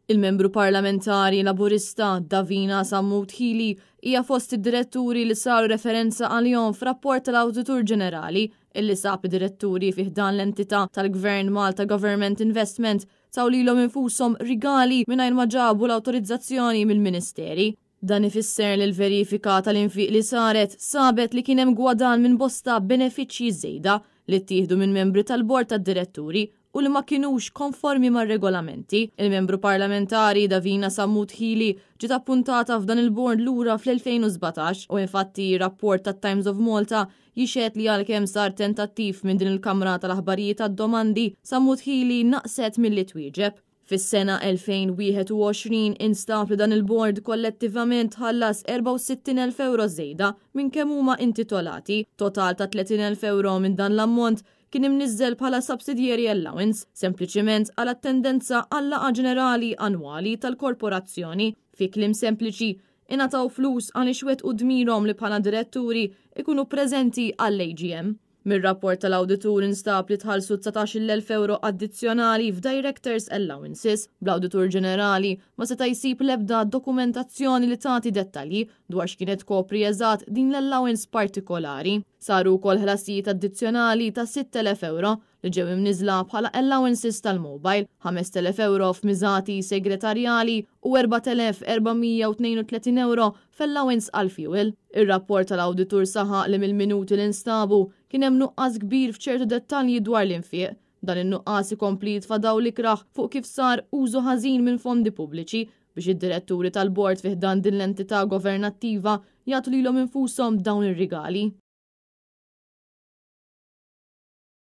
Il-Membru Parlamentari Laburista Davina Sammut Hili hija fost id-diretturi li saru referenza għalihom f'rapport tal-Awditur Ġenerali illi sab id-diretturi fi ħdan l-entità tal-Gvern Malta Government Investment taw lilhom infushom rigali mingħajr ma ġabu l-awtorizzazzjoni mill-Ministeri. Dan ifisser li l-verifika tal-infiq li saret sabet li kien hemm gwadann minn bosta benefiċċji żejda li ttieħdu minn membri tal-Bord tad-Diretturi u li ma kinux konformi mar-regolamenti. Il-Membru Parlamentari Davina Sammut Hili ġiet appuntata f'dan il-bord lura fl-2017 u infatti rapport tat-Times of Malta jixhed li għalkemm sar tentattiv minn din il-Kamra tal-Aħbarijiet għad-domandi, Sammut Hili naqset milli twieġeb. Fis-sena 2021 instab li dan il-bord kollettivament ħallas 64,000 ewro żejda minn kemm huma intitolati. Total ta' 30,000 ewro minn dan l-ammont kien imniżżel bħala subsidiary allowance, sempliċiment għal attendenza għal laqgħa ġenerali annwali tal-korporazzjoni. Fi kliem sempliċi, ingħataw flus għaliex wettqu dmirhom li bħala diretturi ikunu preżenti għall-AGM. Mir-rapport tal-awditur instab li tħallsu 19,000 ewro addizzjonali f'directors allowances, bl-Awditur Ġenerali ma seta' jsib l-ebda dokumentazzjoni li tagħti dettalji dwar x'kienet tkopri eżatt din l-allowance partikolari. Saru wkoll ħlasijiet addizzjonali ta' 6,000 ewro li ġew imniżżla bħala allowances tal-mobile, 5,000 ewro f'miżati segretarjali u 4,432 ewro f'allowance għall-fuel. Ir-rapport tal-awditur saħaq li mill-minuti li nstabu kien hemm nuqqas kbir f'ċertu dettalji dwar l-infiq. Dan in-nuqqas ikompli jitfa' dawl ikrah fuq kif sar użu ħażin minn fondi pubbliċi biex id-diretturi tal-bord fi ħdan din l-entità governattiva jagħtu lilhom infushom dawn ir-rigali.